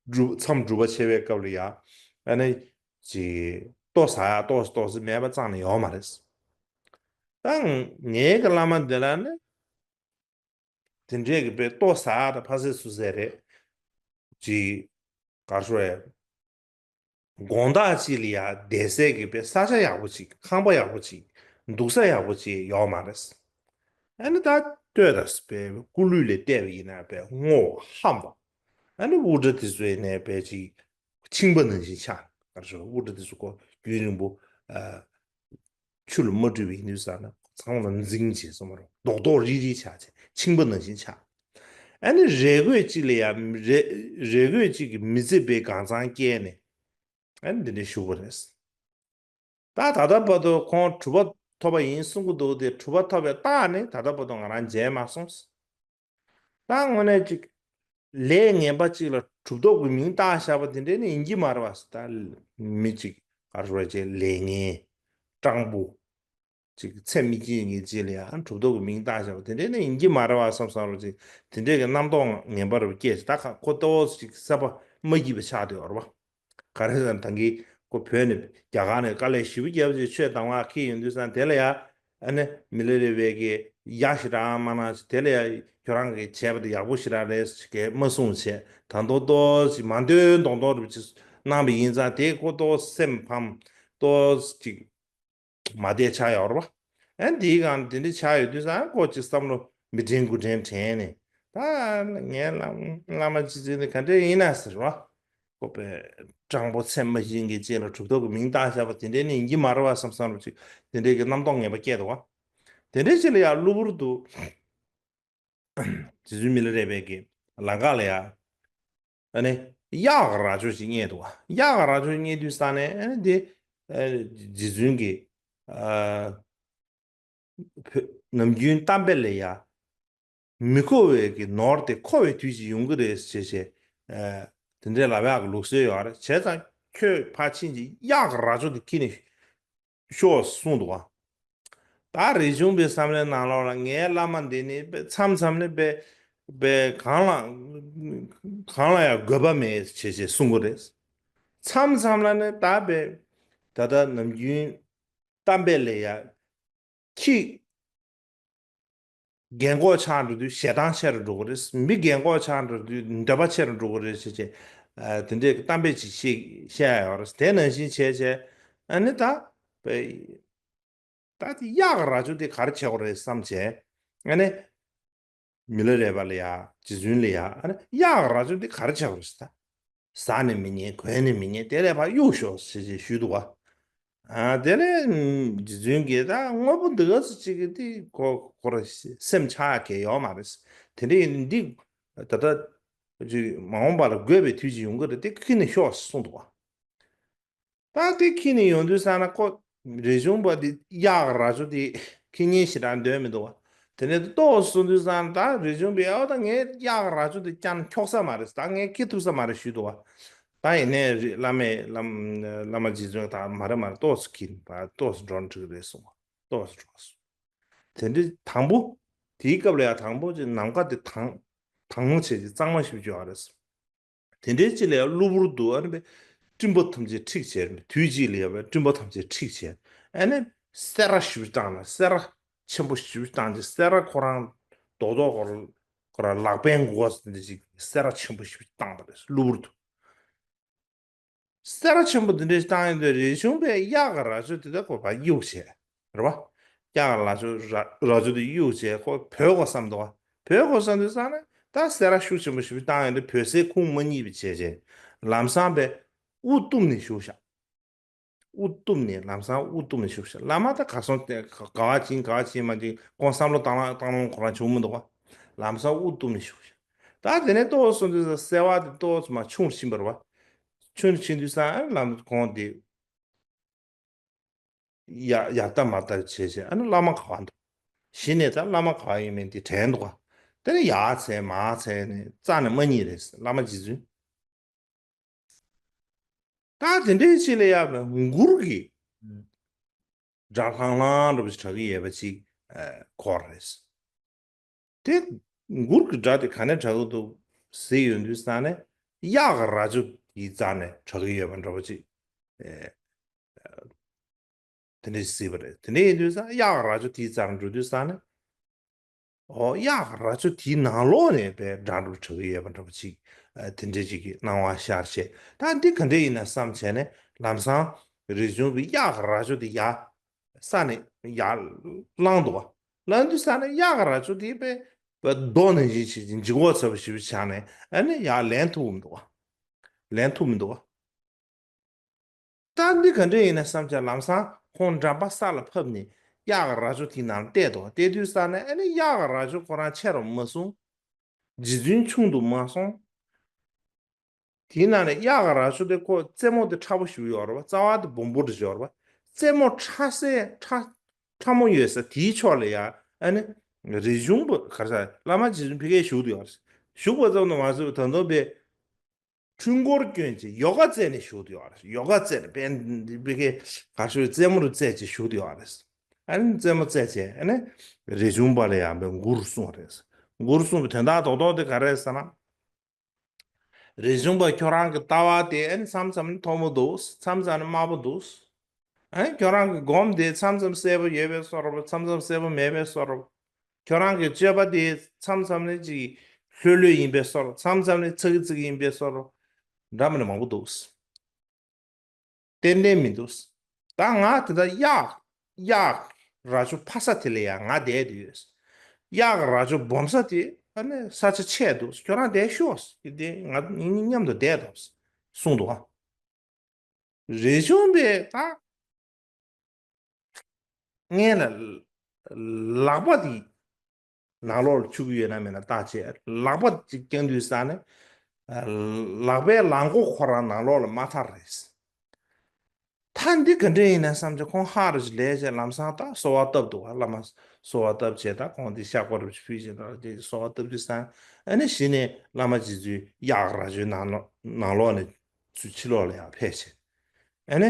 སྒྲུབ་མཚམས་སྒྲུབ་པ་བྱེད་པའི་སྐབས་ལ་ཡ་ཨ་ནི་ཅིག་ལྟོ་ཟ་ཡ་ཏོག་ཙམ་ཏོག་ཙམ་མེད་པ་ཙང་ནས་ཡོད་མ་རེད། ད་ངའི་གི་བླ་མ་འདི་ལ་ནི་དེ་འདྲས་ཀྱི་དཔེ་ལྟོ་ཟ་ཡ་དང་ཕ་སེ་སུ་ཟེར་རེད། ཅིག་ག་རེ་ཞུ་རེད། དགོང་དག་ཅིག་ལ་ཡ་བསྡད་སའི་གི་དཔེ་ས་ཆ་ཡག་པོ་ཅིག་ཁང་པ་ཡག་པོ་ཅིག་འདུག་ས་ཡག་པོ་ཅིག་ཡོད་མ་རེད། ཨ་ནི་ད་ལྟོས་དང་དཔེ་སྐུ་ལུས་ལ་བལྟས་པ་ཡིན་ན་དཔེ་སྔོ་བ་ཧམ་པ། ཨ་ནི་དབུ་སྐྲ་དེ་ཚོ་ཡིན་ནའི་དཔེ་ཅིག་མཆིན་པ་ནང་བཞིན་ཆགས། ག་རེ་ཞུ་དབུ་སྐྲ་དེ་ཚོ་ཁོ་རྒྱུན་རིང་པོ་ཨ། ཆུ་ལ་མ་བཀྲུས་པ་ཡིན་དུས་ཙང་ན་ཚང་མ་འཛིང་བྱས་སོང་མ་རུང་རྡོག་རྡོག་རིལ་རིལ་ཆགས་བྱས་མཆིན་པ་ནང་བཞིན་ཆགས། ཨ་ནི་རས་གོས་གཅིག་ལ་ཡང་རས་རས་གོས་གཅིག་གིས་མི་བརྩི་བའི་གང་ཚང་བསྐྱལ་ནས་ཨ་ནི་འདི་འདྲ་བཞུགས་པ་རེད། ད་ད་ལྟ་བར་དུ་ཁོང་གྲུབ་པ་ཐོབ་པ་ཡིན་གསུང་གི་འདུག་སྟེ། གྲུབ་པ་ཐོབ་པའི་རྟགས་ནི་ད་ལྟ་བར་དུ་ང་རང་མཇལ་མ་སོང་། ད་དངོས་གནས་ཅིག་ལས་ངན་པ་ཅིག་ལ་གྲུབ་ཐོབ་ཀྱི་མིང་བཏགས་བཞག་པ་དེ་འདྲས་ནི་ཡིན་གྱི་མ་རེད་བ། ད་མི་ཅིག་ག་རེ་ཞུ་དགོས་རེད། ལས་ངན་སྤྲང་པོ་ཅིག་ཚད་མི་ཅིག་ངེས་ཅིག་ལ་ཡང་གྲུབ་ཐོབ་ཀྱི་མིང་བཏགས་བཞག་པ་དེ་འདྲས་ནི་ཡིན་གྱི་མ་རེད་བ་བསམ་བསམ་རོགས་ཅིག་དེ་འདྲས་ཀྱི་རྣམ་རྟོག་ངན་པ་རེ་བ་སྐྱེས། ད་ཁ་ཁོ་ཏོག་ཙམ་ཅིག་སེམས་པ་མ་སྐྱིད་པ་ཆགས་བསྡད་ཡོད་རེད་བ། ག་རེ་ཟེར་ན་ད་གིན་ཁོ་བོད་ནས་རྒྱ་གར་ནས་དཀའ་ལས་ཞེ་པོ་བརྒྱབ་བྱས་ཆོས་གདམས་ངག་ཁྱེར་ཡོང་དུས་ཙང་དེ་ལ་ཡ་ཨ་ནི་མི་ལ་རས་པའི་གི་ཡ་ཞེ་དྲག་མ་གནང་ཞིག་དེ་ལ་ཡ་ཁྱོད་རང་གིས་བྱས་པ་དེ་ཡག་པོ་ཞེ་དྲག་རེད་ཟེར་གི་མ་གསུངས་བྱས། ད་མདོག་ཏོག་ཙམ་མ་འདོད་མདོག་མདོག་རེ་ཅིག་གནང་བ་ཡིན་ཙང་དེ་ཁོ་ཏོག་སེམས་ཕམ་ཏོག་ཙམ་ཅིག་མ་བདེ་ཆགས་ཡོད་རེད་བ། ཨ་ནི་དེའི་སྒང་དེ་འདྲ་ཆགས་ཡོད་དུས་ཙང་ཁོ་ཅིག་བསམ་བློ་མི་དྲན་དགུ་དྲན་དྲན་ནས། ད་ངའི་བླ་བླ་མ་རྗེ་བཙུན་ནི་ག་འདྲ་ཡིན་ན་ཟེར་བ། ཁོ་པའི་སྤྲང་པོ་ཚད་མ་ཞིག་གི་རྗེས་ལ་གྲུབ་ཐོབ་ཀྱི་མིང་བཏགས་བཞག་པ་དེ་འདྲའི་ནི་ཡིན་གྱི་མ་རེད་བ་བསམ་བསམ་རུ་ཅིག་དེ་འདྲའི་གི་རྣམ་རྟོག་ངན་པ་སྐྱེས་འདུག་བ། དེ་འདྲའི་ཅིག་ལ་ཡང་གློ་བུར་དུ་རྗེ་བཙུན་མི་ལ་རས་པའི་གི་ལམ་ཁ་ལ་ཡ་ཨ་ནི་གཡག་རྭ་ཅོ་ཞིག་རྙེད་འདུག་བ། གཡག་རྭ་ཅོ་རྙེད་དུས་ཙང་ནས་ཨ་ནི་དེ་ཨ་རྗེ་བཙུན་གྱི་ཨ། བོད་ནམ་རྒྱུན་གཏམ་དཔེ་ལ་ཡ། མི་མཁོ་བའི་གི་ནོར་དེ་མཁོ་བའི་དུས་ཅིག་ཡོང་གི་རེད་ཟེར་བྱས། ཨ་དེ་འདྲའི་ལབ་ཡག་གི་ལུགས་སྲོལ་ཡོད་རེད། བྱས་ཙང་ཁྱོད་ཕར་ཕྱིན་གྱི་གཡག་གི་རྭ་ཅོ་དེ་ཁྱེར་ནས་ཤོག་གསུངས་འདུག་བ། ད་རིག་གཞུང་པའི་བསམ་བློའི་ནང་ལོགས་ལ་ངའི་བླ་མ་འདི་ནི་དཔེ་མཚམས་མཚམས་ནས་དཔེ་དཔེ་གང་ལ་གང་ལ་ཡང་དགོས་པ་མེད་བྱས་བྱས་གསུང་གི་རེད། མཚམས་མཚམས་ལ་ནི་ད་དཔེ་ད་ལྟ་ནམ་རྒྱུན་གཏམ་དཔེ་ལ་ཡ། ཁྱི་རྒན་གོག་ཆགས་འགྲོ་དུས་ཞེ་སྡང་ཆེ་རུ་འགྲོ་གི་རེད། མི་རྒན་གོག་ཆགས་འགྲོ་དུས་འདོད་པ་ཆེ་རུ་འགྲོ་གི་རེད་ཟེར་བྱས། ཨ་དེ་འདྲའི་གཏམ་དཔེ་ཅིག་བཤད་བཤད་ཡ་ཡོད་རེད། དེ་ནང་བཞིན་བྱས་བྱས་ཨ་ནི་ད་དཔེ་ད་དེ་གཡག་གི་རྭ་ཅོ་དེ་ག་རེ་བྱེད་དགོས་རེད་བསམ་བྱས་ཨ་ནི། མི་ལ་རས་པ་ལ་ཡ་རྗེ་བཙུན་ལ་ཡ་ཨ་ནི་གཡག་རྭ་ཅོ་འདི་ག་རེ་བྱ་བ་རེད་ཟེར། ད་ཟ་ནི་མི་ཉན་གོན་ནི་མི་ཉན་དེ་ལས་ཕར་གཡུག་ཤོག་ཟེར་ཞེས་ཞུས་འདུག་བ། ཨ་དེ་ལས་རྗེ་བཙུན་གྱིས་ད་དངོས་པོ་འདི་ག་ཚོད་ཅིག་གི་དེ་ཁོ་ཁོ་ར་སེམས་ཆགས་ཡ་གལ་ཡོད་མ་རེད། དེ་འདྲ་ཡིན་འདི་ད་ལྟ་ཅིག་མ་འོངས་པ་ལ་དགོས་པའི་དུས་ཅིག་ཡོང་གི་རེད། དེ་ཁྱེར་ནས་ཤོག་ཟེར་གསུངས་འདུག་བ། ད་དེ་ཁྱེར་ནས་ཡོང་དུས་ཙང་ན་ཁོ་རིག་གཞུང་པ་དེ་གཡག་རྭ་ཅོ་དེ་ཁྱེར་ཉན་ཞེ་དྲག་འདོད་མི་འདུག་བ། དེ་ནས་ཏོག་གསུང་དུས་ཙང་ན་ད་རིག་གཞུང་པས་ཨོ་ད་ངས་གཡག་རྭ་ཅོ་དེ་ཀྱང་འཁྱོག་ས་མ་རེད། ད་ངས་ཁྱེར་ཐུབ་ས་མ་རེད་ཞུས་འདུག་བ། ད་ཡིན་ནའི་རི་བླ་མས་བླ་མ་བླ་མ་རྗེ་བཙུན་ད་མ་རེད་མ་རེད། ཏོག་ཙམ་ཁྱེར་ད་ཏོག་ཙམ་འགྲོ་ན་འགྲིག་གི་རེད་གསུངས་བ། ཏོག་ཙམ་འགྲོ་སོང་། དེ་འདྲའི་དང་པོ་དེའི་སྐབས་ལ་ཡང་དང་པོ་ཅིག་ནམ་མཁའ་དེ་དྭངས་དྭངས་མོ་བྱས་ཀྱི་གཙང་མ་ཞིག་བྱུང་བ་རེད། དེ་འདྲའི་ཅིག་ལ་ཡང་གློ་བུར་དུ་ཨ་ནི་སྤྲིན་པ་ཐམས་ཅད་འཁྲིགས་བྱས། དུས་གཅིག་ལ་ཡང་སྤྲིན་པ་ཐམས་ཅད་འཁྲིགས་བྱས། ཨ་ནི་སེར་བ་ཞིག་བཏང་ནས་སེར་བ་ཆེན་པོ་ཞིག་བཏང་རྗེས་སེར་བ་ཁོ་རང་རྡོག་རྡོག་ཁོ་རང་ཁོ་རང་ལག་པས་འགོ་ཟེར་འདི་ཅིག་སེར་བ་ཆེན་པོ་ཞིག་བཏང་པ་རེད། གློ་བུར་དུ། སེར་བ་ཆེན་པོ་འདི་འདྲ་ཞིག་བཏང་ཡོང་དུས་རིག་གཞུང་པས་གཡག་གི་རྭ་ཅོ་དེ་དག་ཁོ་ཕར་གཡུགས་བྱས་རེད་བ། གཡག་གི་རྭ་ཅོ་རྭ་རྭ་ཅོ་དེ་གཡུགས་བྱས་ཁོ་བྲོས་དགོས་བསམ་འདུག་བ། བྲོས་དགོས་བསམ་དུས་ཙང་ནས་ད་སེར་བ་ཤུགས་ཆེན་པོ་ཞིག་བཏང་ཡོང་དུས་བྲོས་སའི་ཁུངས་མ་རྙེད་པ་བྱས་བྱས་ལམ་སང་པས་དབུ་བཏུམས་ནས་བཞུགས་ཤག་དབུ་གཏུབ་ནས་ལམ་སང་དབུ་གཏུབ་ནས་བཞུགས་ཤག་བླ་མ་ད་གར་སོང་སྟེ་ག་ག་བ་ཕྱིན་ག་བ་ཕྱིན་མ་ཕྱིན་ཁོང་བསམ་བློ་བཏང་ལ་བཏང་ལོང་ཁོ་རང་བྱུང་མི་འདུག་བ། ལམ་སང་དབུ་གཏུབ་ནས་བཞུགས་ཤག་ད་དེ་ནས་ཏོག་སོང་དུས་སེ་བ་དེ་ཏོག་ཙམ་མ་ཆུང་རུ་ཕྱིན་པ་རེད་བ། ཆུང་རུ་ཕྱིན་དུས་སང་ཨ་ལམ་ཁོང་དེ་ཡ་ཡ་ལྟ་མ་ལྟ་བྱས་བྱས་ཨ་ནི་བླ་མ་ག་བ་འདུག་གཞི་ནས་ད་བླ་མ་ག་བ་ཡིན་མིན་དེ་དྲན་འདུག་ག་དེ་ནས་ཡར་འཚོལ་མར་འཚོལ་ནས་རྩ་ནས་མ་རྙེད་རེད། བླ་མ་རྗེ་བཙུན། ད་དེ་འདྲའི་ཆེད་ལ་ཡ་མགུར་གྱི་སྒྲ་ལྷང་ལྷང་འདྲ་པོ་ཞིག་གྲགས་ཀྱི་ཡོད་པ་ཅིག་ཨ་གོ་རེད། དེ་མགུར་གྱི་སྒྲ་དེ་ག་ནས་གྲགས་ཀྱི་འདུག་ཟེར་ཡོང་དུས་ཙང་ནས་གཡག་གི་རྭ་ཅོ་དེའི་རྩ་ནས་གྲགས་ཀྱི་ཡོད་པ་འདྲ་པོ་ཅིག་ཨ་དེ་འདྲ་ཞིག་གཟིགས་པ་རེད། དེ་འདྲ་ཡིན་དུས་ཙང་གཡག་གི་རྭ་ཅོ་དེའི་རྩ་ནས་འགྲོ་དུས་ཙང་ནས། ཨོ་གཡག་རྭ་ཅོ་དེའི་ནང་ལོགས་ནས་པའི་སྒྲ་འདྲ་གྲགས་ཀྱི་ཡོད་པ་འདྲ་པོ་ཅིག་ཨ་དེ་འདྲ་ཅིག་གི་སྣང་བ་ཤར་བྱས། ད་འདི་ག་འདྲ་ཡིན་ན་བསམ་བྱས་ནས་ལམ་སང་རི་ཆུང་པའི་གཡག་རྭ་ཅོ་དེ་ཡར་ས་ནས་ཡར་བླངས་འདུག་བ། བླངས་དུས་ས་ནས་གཡག་རྭ་ཅོ་དེ་པའི་པའི་རྡོ་ནང་བཞིན་བྱས་ཅིང་ལྗིད་ཁོག་ཚ་པོ་ཞེ་པོ་ཆགས་ནས་ཨ་ནི་ཡར་ལེན་ཐུབ་མི་འདུག་བ། ལེན་ཐུབ་མི་འདུག་བ། ད་འདི་ག་འདྲ་ཡིན་ན་བསམ་བྱས་ལམ་སང་ཁོང་འགྲམ་པ་ས་ལ་ཕབ་ནས་གཡག་རྭ་ཅོ་དེའི་ནང་བལྟས་འདུག་བལྟས་དུས་ཙང་ནས་ཨ་ནི་གཡག་རྭ་ཅོ་ཁོ་རང་ཆེ་རུ་མ་སོང་། རྗེ་བཙུན་ཆུང་དུ་མ་སོང་། དེའི་ནང་ནས་གཡག་རྭ་ཅོ་དེ་ཁོ་རྩེ་མོ་དེ་ཕྲ་པོ་ཞིག་ཡོད་རེད་བ། རྩ་བ་དེ་སྦོམ་པོ་འདྲ་ཞིག་ཡོད་རེད་བ། རྩེ་མོ་ཕྲ་སའི་ཕྲ་ཕྲ་མོ་ཡོད་ས་དེའི་ཕྱོགས་ལ་ཡ་ཨ་ནི་རི་ཆུང་པ་ག་རེ་ཟ་བླ་མ་རྗེ་བཙུན་ཕ་གིར་བཞུགས་བསྡད་ཡོད་རེད། བཞུགས་པ་ཙམ་དུ་མ་ཟད་པའི་ད་དུང་པའི་འཕྲུལ་འཁོར་བསྐྱོན་བྱས་ཡོ་ག་རྩེ་ནས་བཞུགས་བསྡད་ཡོད་རེད། ཡོ་ག་རྩེ་ནས་པའི་འདི་པའི་གི་ག་ཞུ་རྩེ་མོ་རུ་རྩེ་བྱས་བཞུགས་བསྡད་ཡོད་རེད། ཨ་ནི་རྩེ་མོ་རྩེ་བྱས་ཨ་ནི་རི་ཆུང་པ་ལ་ཡང་པའི་མགུར་གསུངས་རེད། མགུར་གསུངས་པའི་དོན་དག་རྡོག་རྡོག་དེ་ག་རེ་རེད་ཟེར་ན། རི་ཆུང་པ་ཁྱོད་རང་གི་ལྟ་བ་དེ་ཨ་ནི་མཚམས་མཚམས་ནི་མཐོ་པོ་འདུག་མཚམས་མཚམས་ནི་དམའ་པོ་འདུག་ཨ་ནི་ཁྱོད་རང་གི་སྒོམ་དེ་མཚམས་མཚམས་གསལ་པོ་ཡོད་པའི་བཟོ་འདྲ་མཚམས་མཚམས་གསལ་པོ་མེད་པའི་བཟོ་འདྲ། ཁྱོད་རང་གི་སྤྱོད་པ་དེ་མཚམས་མཚམས་ནི་ཅིག་ལྷོད་ལྷོད་ཡིན་པའི་བཟོ་འདྲ་མཚམས་མཚམས་ནི་ཚ་གི་ཚི་གི་ཡིན་པའི་བཟོ་འདྲ་འདྲ་མི་འདྲ་མང་པོ་འདུག་ཏན་ཏན་མི་འདུག་ད་ང་དེ་ལྟར་གཡག་གཡག་རྭ་ཅོ་ཕ་ས་དེ་ལ་ཡང་ང་བསྡད་དུས། གཡག་རྭ་ཅོ་སྦོམ་ས་དེ་ཨ་ནི་ས་ཆ་ཆད་འདུག་ཁྱོད་རང་བསྡད་ཤོག་དེ་ང་གཉིས་མཉམ་དུ་བསྡད་དང་གསུངས་འདུག་ཨ། རི་ཆུང་པས་ད་ངས་ལ་ལག་པ་དེ་ནང་ལོགས་ལ་འཆུ་གི་ཡོད་ན་མེད་ན་བརྟག་བྱས་ལག་པ་ཅིག་བརྐྱངས་དུས་ས་ནས་ལག་པའི་ལག་མགོ་ཁོ་རང་ནང་ལོགས་ལ་མ་ཐར་རེད། ད་འདི་ག་འདྲ་ཡིན་ན་བསམ་བྱས་ཁོང་ཧ་རུ་ཅིག་ལས་བྱས་ལམ་སང་ད་གསོལ་བ་བཏབ་འདུག་བ། བླ་མ་གསོལ་བ་བཏབ་བྱས་ད་ཁོང་འདི་ཤག་པ་རུ་ཅིག་ཕུལ་བྱས་ད་དེ་གསོལ་བ་བཏབ་དུས་ས་ཨ་ནི་གཞི་ནས་བླ་མ་རྗེ་བཙུན་གཡག་རྭ་ཅོའི་ནང་ལོགས་ནང་ལོགས་ནས་ཚུར་ཕྱི་ལོགས་ལ་ཡར་ཕེབས་བྱས་ཨ་ནི།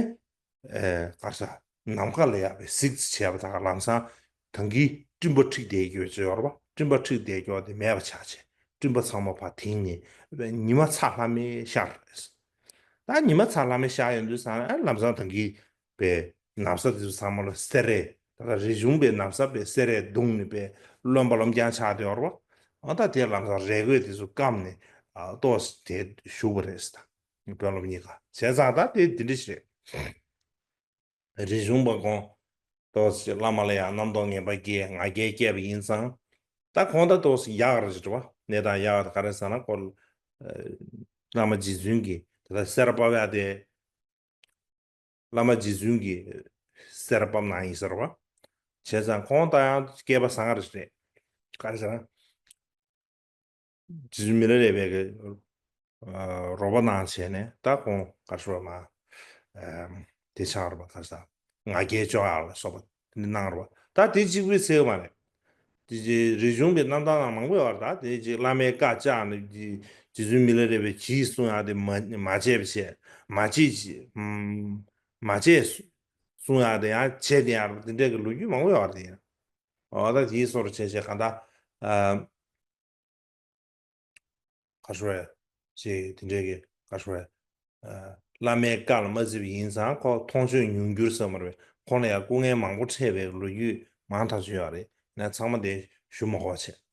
ཨེ་ག་རེ་ཟ། ནམ་མཁའ་ལ་ཡར་བའི་གཟིགས་བྱས་པ་དང་ལམ་སང་དང་གི་སྤྲིན་པ་འཁྲིགས་བསྡད་ཡོད་ཅེས་ཡོད་རེད་པ། སྤྲིན་པ་འཁྲིགས་བསྡད་ཡོད་དེ་མེད་པ་ཆགས་བྱས་སྤྲིན་པ་ཚང་མ་ཕར་དེང་ནས་ཉི་མ་ཚ་ལྷམ་མེ་ཤར་རེད། ད་ཉི་མ་ཚ་ལྷམ་མེ་ཤར་ཡོང་དུས་ཙང་ཨ་ལམ་སང་དང་གི་པའི་ན་བཟའ་དེ་ཚོ་ཚང་མ་ལ་སེར་རས་ད་ལྟ་རི་གཞུང་པའི་ན་བཟའ་པའི་སེར་རས་བརྡུངས་ནས་པའི་རློན་པ་རློན་རྐྱང་ཆགས་བསྡད་ཡོད་རེད་པ། ཨ་ད་དེ་ལམ་སང་རས་གོས་དེ་ཚོ་བསྐམས་ནས་ཨ་ཏོག་ཙམ་དེ་བཞུགས་པ་རེད་ཟེར་ད། དཔོན་སློབ་གཉིས་ཀ་བྱས་ཙང་ད་དེ་འདི་འདྲ་ཞིག་རེད། རིག་གཞུང་པ་ཁོང་ཏོག་ཙམ་བླ་མ་ལ་ཡང་རྣམ་རྟོག་ངན་པ་སྐྱེས་ང་རྒྱལ་སྐྱེས་པ་ཡིན་ཙང་། ད་ཁོང་ད་ཏོག་ཙམ་ཡག་རེད་ཅེས་པ་གནས་སྟངས་ཡག་ད་ག་རེ་ཟེར་ན་ཁོ་བླ་མ་རྗེ་བཙུན་གྱི་ད་ལྟ་སེར་པ་བ་དེ་བླ་མ་རྗེ་བཙུན་གྱི་སེར་པ་ནང་ཡིན་ཟེར་བ། བྱས་ཙང་ཁོང་ད་ཡང་སྐལ་པ་བཟང་རེད། ག་རེ་ཟེར་ན། རྗེ་བཙུན་མི་ལ་རས་པའི་གི་རོགས་པ་གནང་བྱས་ནས་ད་ཁོང་ག་རེ་ཟེར་བ་མ་དེ་ཆགས་རེད་པ། ག་རེ་ཟེར་ང་རྒྱལ་སྐྱོ་ཡག་ལ་སོགས་པ་དེ་འདྲ་གནང་རེད་པ། ད་དེ་གཅིག་པུའི་ཚད་མ་རེད། དེ་རྗེས་རིག་གཞུང་པའི་རྣམ་ཐར་ནང་མང་པོ་ཡོད་རེད། ད་དེ་རྗེས་བླ་མའི་བཀའ་བཅག་ནས་རྗེ་བཙུན་མི་ལ་རས་པས་གྱིས་གསུང་ཡག་དེ་མ་མ་བྱས་པ་བྱས་མ་བྱས་མ་བྱས་གསུང་ཡག་དེ་ཡང་བྱས་དེ་ཡང་རེད་པ། དེ་འདྲའི་གི་ལོ་རྒྱུས་མང་པོ་ཡོད་རེད། དེ་ཡིན་ཨོ་ད་དེའི་སོར་བྱས་བྱས་གང་ལྟར་ཨ། ག་རེ་ཟེར་བ་ཅིག་དེ་འདྲའི་གི་ག་རེ་ཟེར་བ་ཨ། བླ་མའི་བཀའ་ལ་མ་བརྩི་བ་ཡིན་ཙང་ཁོ་མཐོང་ཆོས་མྱོང་འགྱུར་ཟེར་མ་རེད་པས། ཁོང་ལ་ཡང་སྐུ་ངལ་མང་པོ་འཕྲད་པའི་ལོ་རྒྱུས་མང་ཐག་ཆོད་ཡོད་རེད། ཡིན་ན་ཚང་མ་དེ་ཞུ་མ་དགོས་པ་བྱས།